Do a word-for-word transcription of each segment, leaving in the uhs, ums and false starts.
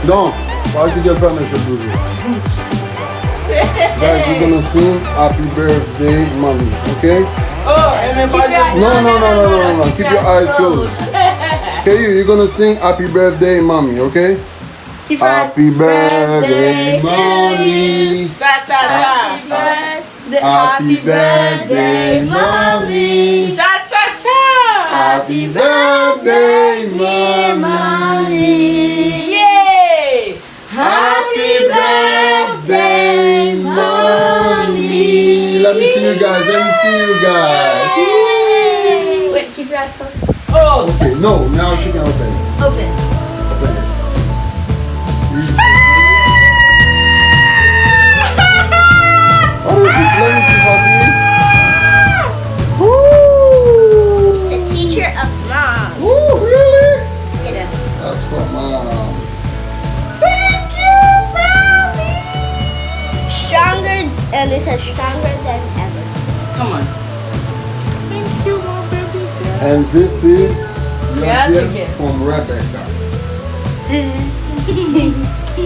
Don't. Why did you finish it, Buju? Guys, we're gonna sing Happy Birthday, Mommy, okay? Oh, and then Keep your eyes No, no, no, no, no, no, no. Keep your eyes closed. Okay, you, you're gonna sing Happy Birthday, Mommy, okay? Keep your eyes Happy birthday, Mommy. Cha, cha, cha. Happy birthday. Happy birthday, mommy. Cha, cha, cha. Happy birthday, mommy. Yeah. Happy birthday, mommy. Let me see you guys. Let me see you guys. Wait, keep your eyes closed. Oh. Okay, no, now she can open it. Open. Open it. Easy. What is this? Let me see, Papi. Woo! It's a t-shirt of mom. Woo, really? Yes. That's for mom. Thank you, Papi. Stronger, and it says stronger than ever. Come on. Thank you, my baby girl. And this is your gift from Rebecca.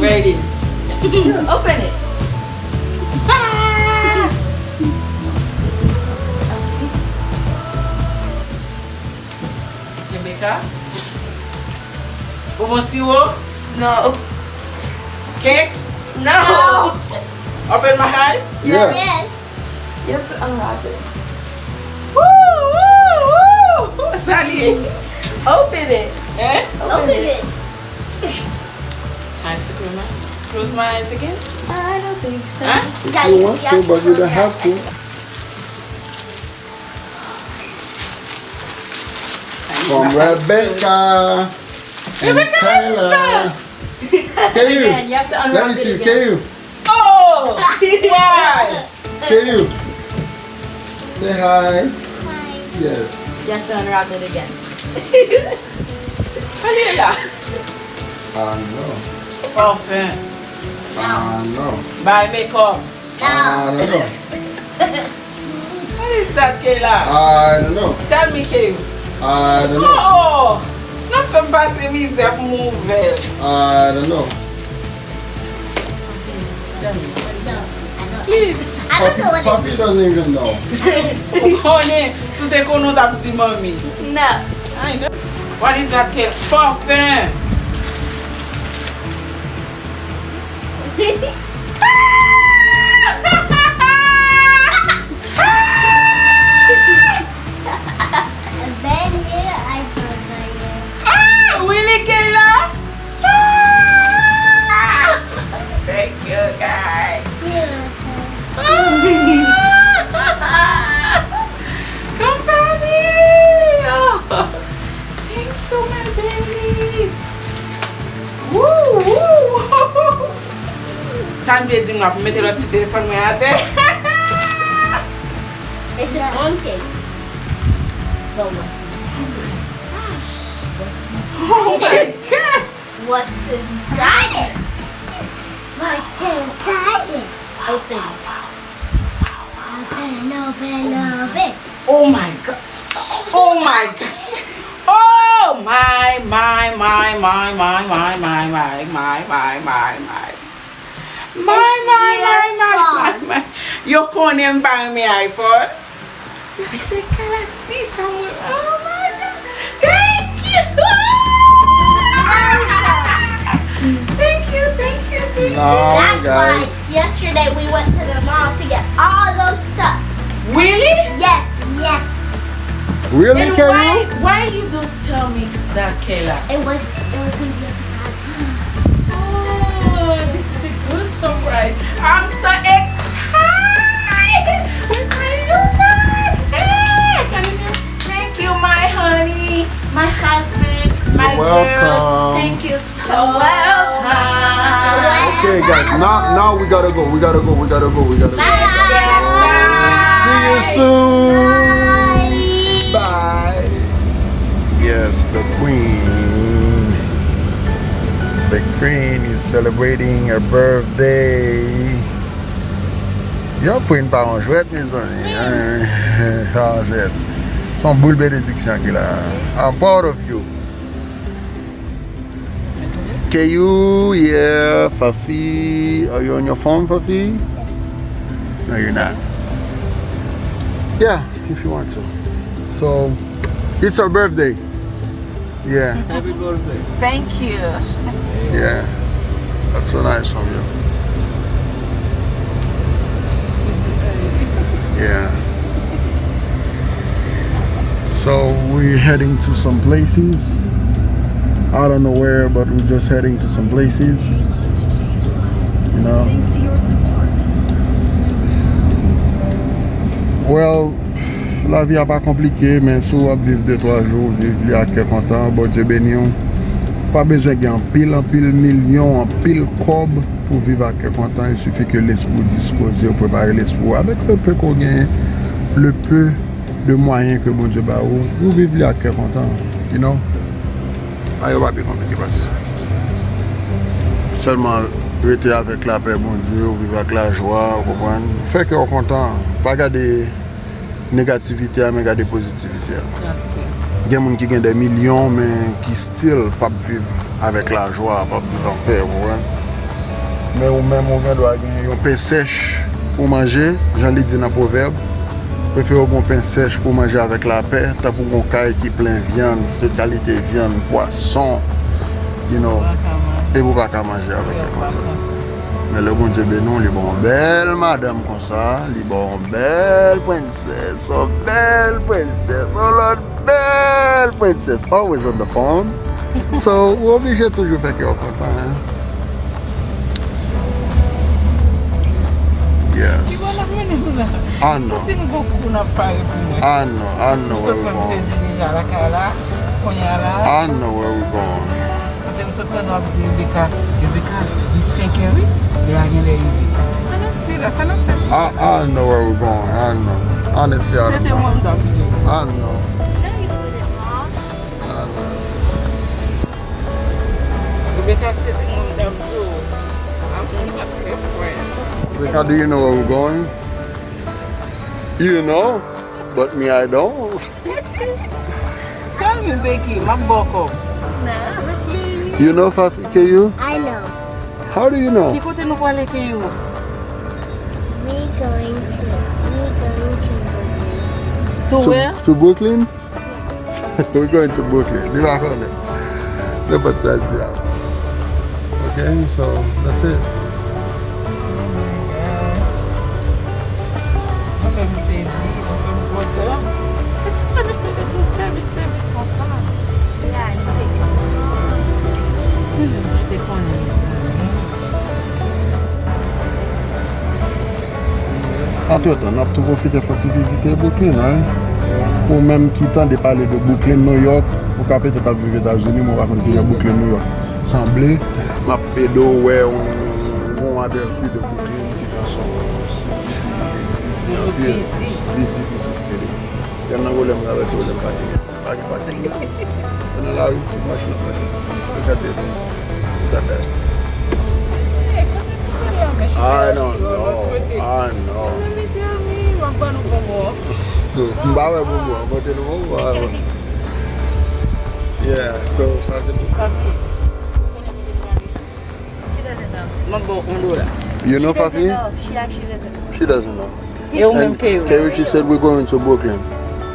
Where it is? Open it. Rebecca? Ou bon siwo? No. Cake? No. No. Open my eyes? Yeah. Yes. You have to unwrap it. Woo, woo, woo. Sa li ye? Open it. Hein? Open it. I have to close my eyes. Close my eyes again? I don't think so. Huh? If you want to, but you don't have to. From Rebecca and Kayla. Can you? Again, you have to unwrap it again. Let me see. Can you? Oh! Why? Can you? Say hi. Hi. Yes. You have to unwrap it again. Sa li ye la? I don't know. Parfum. I don't know. Bay makeup. I don't know. What is that, Kayla? I don't know. Tell me, Kayla. I don't know. Oh! N ap fè m pase mizè pou m ouvè l. I don't know. Tell me. Please. I don't know what it is. Papi doesn't even know. Ou konnen, si w te konnen, w t ap di manmi. No. I know. What is that, Kayla? Parfum. Ah, really, Kayla? Ah! Thank you, guys. You're welcome. Come, Papi. Oh, thank you, my babies. Woo, woo. Sa m te di nou, ap mete lòt ti telefòn mwen atè. It's a phone case. But what's inside it? Oh my gosh. What's inside it? What's inside it? Open. Open, open, open. Oh my gosh. Oh my gosh. Oh my, my, my. My, my, my, my, my, my, my. Yo konnen m pa renmen iPhone. Yo se Galaxy sa mwen. Oh my God. Thank you. Thank you, thank you, thank you. No, guys. That's why yesterday we went to the mall to get all those stuff. Really? Yes, yes. Really, Kayla? And why, why you don't tell me that, Kayla? It was, it was gonna be a surprise. Oh, this is a good surprise. I'm so excited. We're going to Dubai. Hey, can you hear? Thank you, my honey, my husband, my girls. You're welcome. Thank you so much. You're welcome. Okay, guys, now, now we gotta go. We gotta go. We gotta go. We gotta go. Bye. Yes, yes, bye. See you soon. Bye. Bye. Yes, the queen. The queen is celebrating her birthday. Yon queen pa yon jwèt, mezanmi. Yon jwèt. Se yon boul benediksyon ki la. I'm proud of you. K U, yeah, Fafi. Are you on your phone, Fafi? No, you're not. Yeah, if you want to. So, it's her birthday. Yeah. Happy birthday. Thank you. Yeah. That's so nice from you. Yeah. So we heading to some places. I don't know where, but we're just heading to some places. You know. Thanks to your support. Well, lavi a pa konplike, men si w ap viv de twa jou, viv li ak kè kontan, Bondye beni w. Pa bezwen gen anpil, anpil milyon, anpil kòb pou viv ak kè kontan. Il suffit que lespri w dispoze, ou prepare lespri w avèk le peu ke w genyen, le peu de mwayen ke Bondye ba ou, ou viv li ak kè kontan, you know? A yo pa pi konplike pase sa. Sèlman rete avèk lapè Bondye, ou viv ak lajwa, ou konprann? Fè kè w kontan, pa gade negativite a, men gade pozitivite a. Gen moun ki gen de milyon, men ki still p ap viv avèk lajwa, p ap viv anpè, ou konprann? Men ou menm, ou gen dwa gen yon pen sèch pou manje, jan li di nan pwovèb, prefere w gen yon pen sèch pou manje avèk lapè, tankou yon kay ki plen vyann, tout kalite vyann, pwason, you know, epi w pa ka manje avèk kè kontan. Men lè Bondye beni w, li ba w yon bèl madanm konsa, li ba w yon bèl prensès, yon bèl prensès, yon lòt bèl prensès. Always on the phone. So, ou oblije toujou fè kè w kontan, hein? Yes. Ki bò n ap mennen nou la? I know. Santi m gon kou n ap pare pou mwen. I know, I know where we going. M sot fè m sezi deja lakay la, kounye a la. I know where we going. Paske m sot tande w ap di Rebecca, Rebecca, li senk è wi, lè a genlè rive. Sa n ap di la, sa n ap fè sou I, I know where we going, I know. Honestly, I don't know. Se te mwen m t ap di. I know. I know. Rebecca, se te mwen m t ap di w. Amoun pa trè frè. Rebecca, do you know where we going? You know, but me, I don't. Kalme, Becky, m ap ba w kòb. You know Fafi, K U? I know. How do you know? Ki kote nou prale, K U? We going to, we going to Brooklyn. To where? To Brooklyn? Yes. We going to Brooklyn. Li pa konnen. Nenpòt sa l di a. Okay, so that's it. Ou fè m sezi, ou fè m kontan. E sa fè nou fè de ti fè vit, fè vit konsa? Mwen te konnen, mezanmi. Antretan, n ap tou pwofite fè ti vizite Brooklyn, wi. Ou menm ki tande pale de Brooklyn, New York, ou ka petèt ap viv Etazini, men ou pa konn kijan Brooklyn, New York sanble. M ap ede w wè yon, yon apèsi de Brooklyn, ki jan se yon siti ki bizi anpil. Bizi, bizi, bizi city. Gen nan vole m travèse, vole m pati. Pa gen, pa gen. Nan lari, se machin ap mache. Regarde. Regarde. I know, no, I know. M pa wè bobo, kote nou bobo a. Yeah, so, sa se pou. Mwen bon, yon dola. You know Fafi? She doesn't know. E ou menm, Keyu? Keyu, she said we're going to Brooklyn.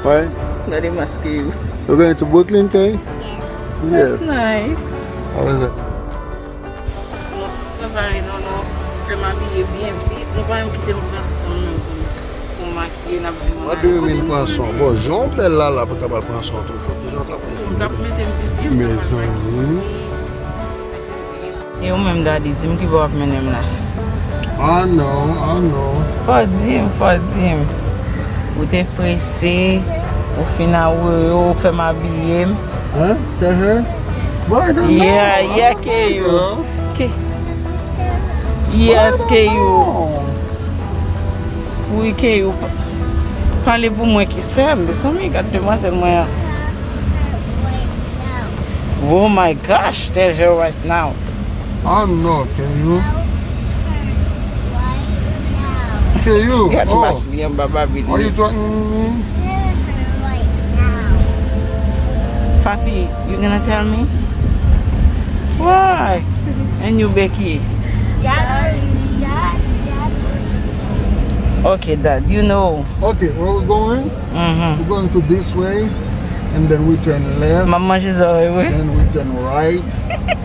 Right? Gade mas Keyu. We're going to Brooklyn, Keyu? Yes. That's nice. How is it? Nou prepare nou, nou fè m abiye byen vit. Nou pa menm kite m pran san m nan pou, pou makiye, n ap di mwen. What do you mean pran san? Bon, jan w bèl la, la, pou ta pral pran san toujou. Kijan w ta pran san? M t ap mete m pi byen, m t ap pran. Mezanmi. E ou menm, Daddy, di m ki bò w ap mennen m la. Ah non, ah non. Fò w di m, fò w di m. Ou te prese, ou fin a woyo, ou fè m abiye m. Hein? Tell her? Boy, don't know. Yeah, yeah, Keyu. Ke-, yes, Keyu. Wi, Keyu. Pa-, pale pou mwen ki sè m, mezanmi, gad demwazèl mwen an. Oh my gosh, tell her right now. Ah non, Keyu. Keyu, gad mas li anba babit li. Are you threatening me? Fafi, you gonna tell me? Why? And you, Becky? Okay, Dad, you know. Okay, where we going? Mm-hmm. We're going to this way, and then we turn left. M ap manje zòrèy, wi. Then we turn right,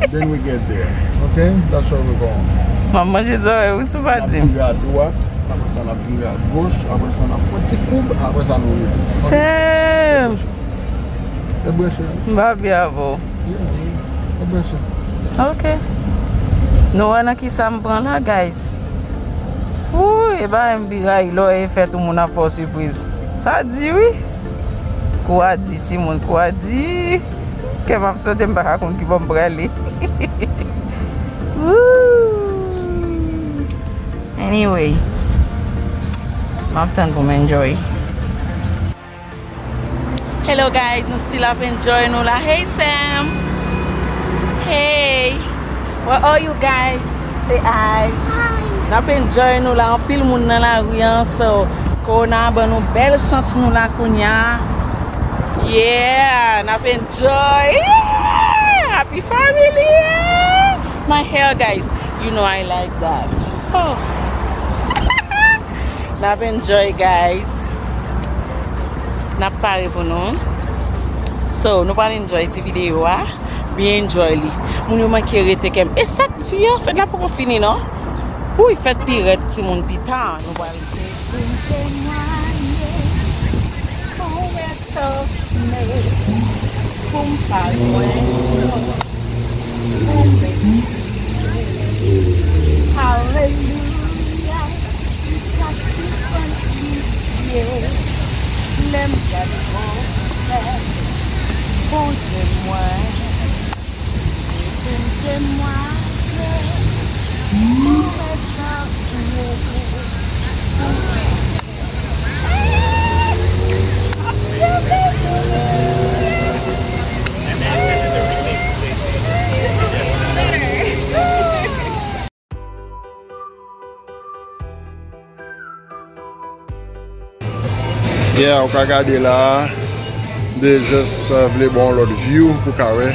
then we get there. Okay? That's where we're going. M ap manje zòrèy, wi, sou pa di m. N ap vire a dwat, apre sa n ap vire a goch, apre sa n ap fè yon ti koub, apre sa nou rive. Sèm. E branche. M pa byen avè w. Yeah, e branche. Ok. Nou wè nan ki sa m pran la, guys. Wouy, e pa menm pi rayi lè w e fèt yon moun ap fè w sipriz. Sa di wi. Kou a di, timoun, kou a di. Kè m ap sote, m pa ka konn ki bò m prale. Woo. Anyway, m ap tann pou m enjoy. Hello guys, nou still ap enjoy nou la. Hey Sam. Hey. Where are you guys? Say hi. Hi. N ap enjoy nou la. Anpil moun nan lari an, so Corona ban nou bèl chans nou la kounya. Yeah, n ap enjoy. Yeah! Happy family. Yeah! My hair, guys. You know I like that. Oh. N ap enjoy, guys. N ap pare pou nou. So, nou pral enjoy ti videyo a. Byen enjoy li. Moun yo manke rete kè m. E sa k di an fèt la poko fini, non? Wouy, fèt pi rèd, timoun, pita. Nou pral rete pou m temwaye. Pou mwen Pou m pa lwen, pou m rete. Alelouya, m ap sispann kriye lè m gade Bondye, Bondye mwen. Pou m temwaye, pou mwen sa kriye. Yeah, ou ka gade la, m te jis, uh, vle ba w yon lòt view pou w ka wè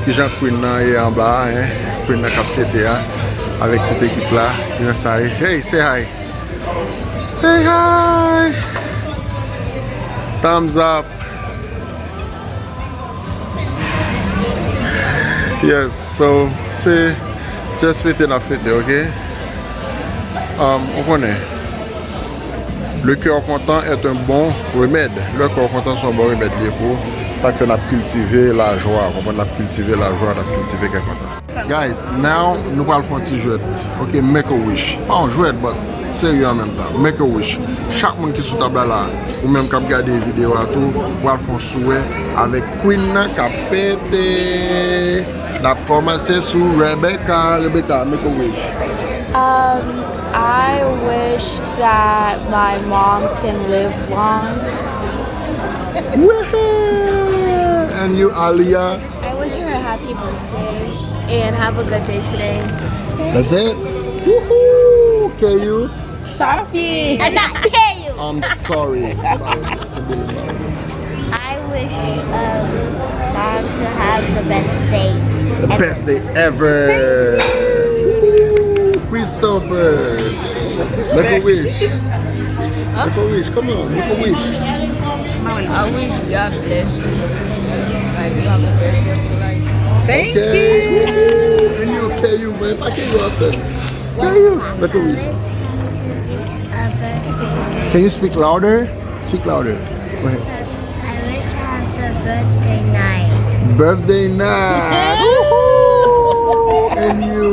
kijan Queen nan ye anba a, hein. Queen nan k ap fete a, avèk tout ekip la, kijan sa ye. Hey, say hi. Say hi. Thumbs up. Yes, so, se just fete n ap fete, ok? Um, ou konnen, le cœur content est un bon remède. Le cœur content se yon bon remèd li ye pou sa k fè n ap kiltive lajwa, konprann, n ap kiltive lajwa, n ap kiltive kè kontan. Guys, now nou pral fè yon ti jwèt. Ok, make a wish. Pa yon jwèt, but serye an menm tan. Make a wish. Chak moun ki sou tab la la, ou menm k ap gade videyo a tou, ou pral fè yon swè avèk Queen nan k ap fete. N ap kòmanse sou Rebecca. Rebecca, make a wish. Um, I wish that my mom can live long. Woohoo! And you, Alia? I wish her a happy birthday and have a good day today. That's it? Woohoo! K U? Safi! And not K U! I'm sorry. I wish, um, mom to have the best day. The best day ever. Woohoo! Christopher. Make a wish. Make a wish. Come on, make a wish. I wish God bless you. Like, you have the best sex life. Thank you. And you, K U, man. If I K U up there. K U, make a wish. Can you speak louder? Speak louder. Go ahead. I wish I have a birthday night. Birthday night. Woohoo! And you?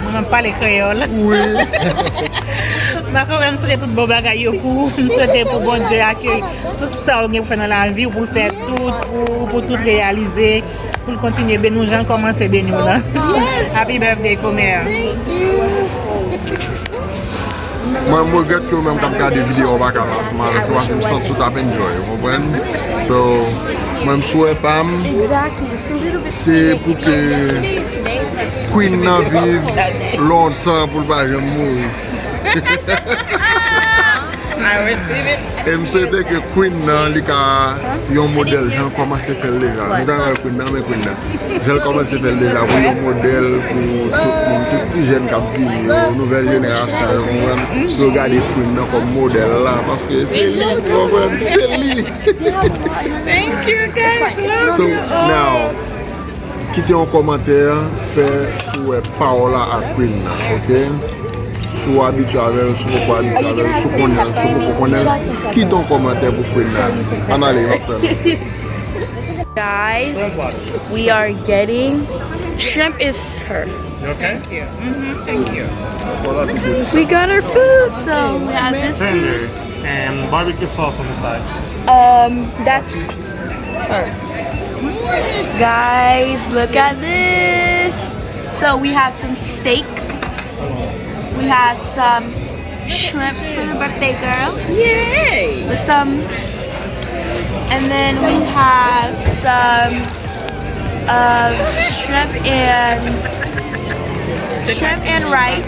Mwen, m ap pale kreyòl. Wi. M pa konprann, m swete tout bon bagay yo pou ou. M swete pou Bondye akeyi tout sa ou gen pou fè nan lavi w, pou l fè tout pou ou, pou tout reyalize, pou l kontinye beni w jan l kòmanse beni w lan. Happy birthday, komè. Thank you. Mwen, m regrèt ke ou menm k ap gade videyo a ou pa ka la ansanm avèk nou, paske m santi ou t ap enjoy, ou konprann? So, mwen, m swè pa m, se pou ke Queen nan viv lontan pou l pa janm mouri. E m swete ke Queen nan, li ka yon modèl, jan l kòmanse fè l deja. Nou ka wè Queen nan, men Queen nan. Jan l kòmanse fè l deja, pou yon modèl, pou tout moun, tout ti jèn k ap vini yo, nouvèl jenerasyon yo, konprann? Si yo gade Queen nan kòm modèl la, paske se li, konprann? Se li. Thank you, guys. Love you all. So, now, kite yon kòmantè, fè si w wè Paola ak Queen nan, ok? Si w abitye avè l, si w poko abitye avè l, si w konnen l, si w poko konnen l, kite yon kòmantè pou Queen nan. Ann ale, m ap fè l. Guys, we are getting shrimp is her. You okay? Thank you. Mm-hmm, thank you. We got our food, so we have this food. Tender and barbecue sauce on the side. Um, that's her. Guys, look at this. So we have some steak. We have some shrimp for the birthday girl. Yay! With some, and then we have some uh, shrimp and shrimp and rice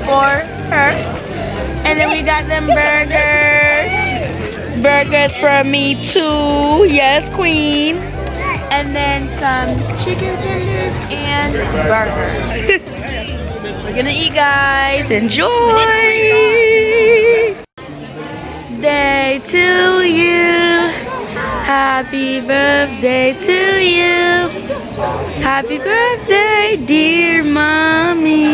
for her. And then we got them burgers. Burgers for me too. Yes, queen. And then some chicken tenders and burgers. We're gonna eat, guys. Enjoy. Day to you. Happy birthday to you. Happy birthday, dear mommy.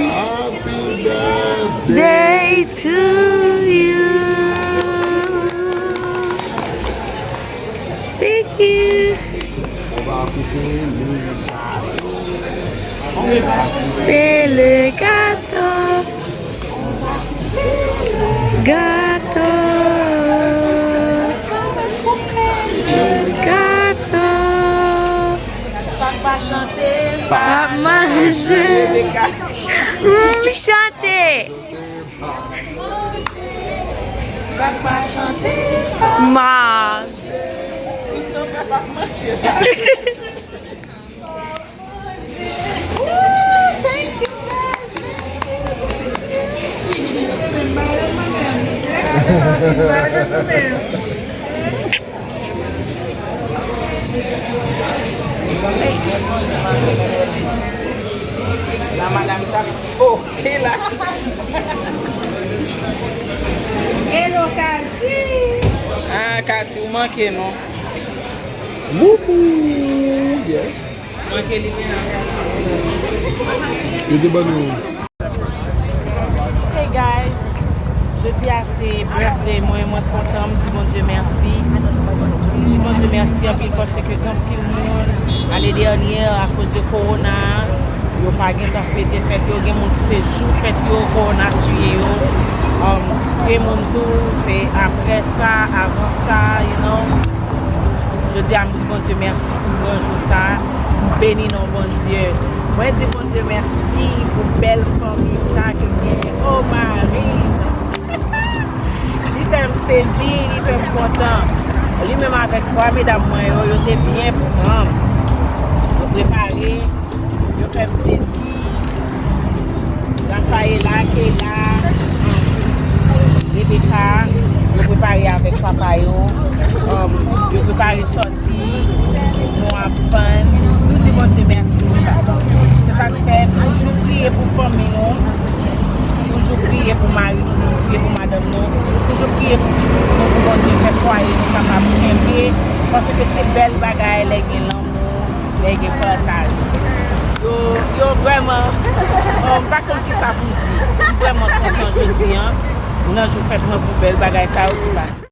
Happy birthday to you. Thank you. Te le gato. Gato. Gato. Sa k pa chante, pa manje. Rebecca. Mm, chante. Sa k pa chante, pa manje. Christopher pa manje. Ooh, thank you, guys. La madam ta. Oh, se la. Hello, Cathy. Ah, Cathy, ou manke nou. Wouhou, yes. Yo te ban nou. Hey guys, jodi a se birthday mwen, mwen kontan, m di Bondye mèsi. M di Bondye mèsi anpil paske gen anpil moun, ane dènyè, akoz de kowona, yo pa gentan fete fèt yo, gen moun ki se jou fèt yo, kowona tiye yo. Um, gen moun tou, se apre sa, avan sa, you know. Jodi a, m di Bondye mèsi pou gran jou sa. M beni non Bondye. Mwen di Bondye mèsi pou bèl fanmi sa ke m genyen. O mari. Li fè m sezi, li fè m kontan. Li menm avèk twa medam mwen yo, yo te byen pran m. Yo prepare, yo fè m sezi. Rafaela, Kayla, Rebecca, yo prepare avèk papa yo. Um, yo prepare sòti. Nou ap fann. Nou di Bondye mèsi pou sa. Se sa k fè, toujou priye pou fanmi nou. Toujou priye pou mari nou, toujou priye pou madanm nou. Toujou priye pou pitit nou, pou Bondye fè fwaye nou kapab kenbe. Paske se bèl bagay lè gen lanmou, lè gen pataj. Yo, yo vrèman, bon, m pa konn kisa pou m di. M vrèman kontan jodi a. Nan jou fèt mwen pou bèl bagay sa yo ki pase.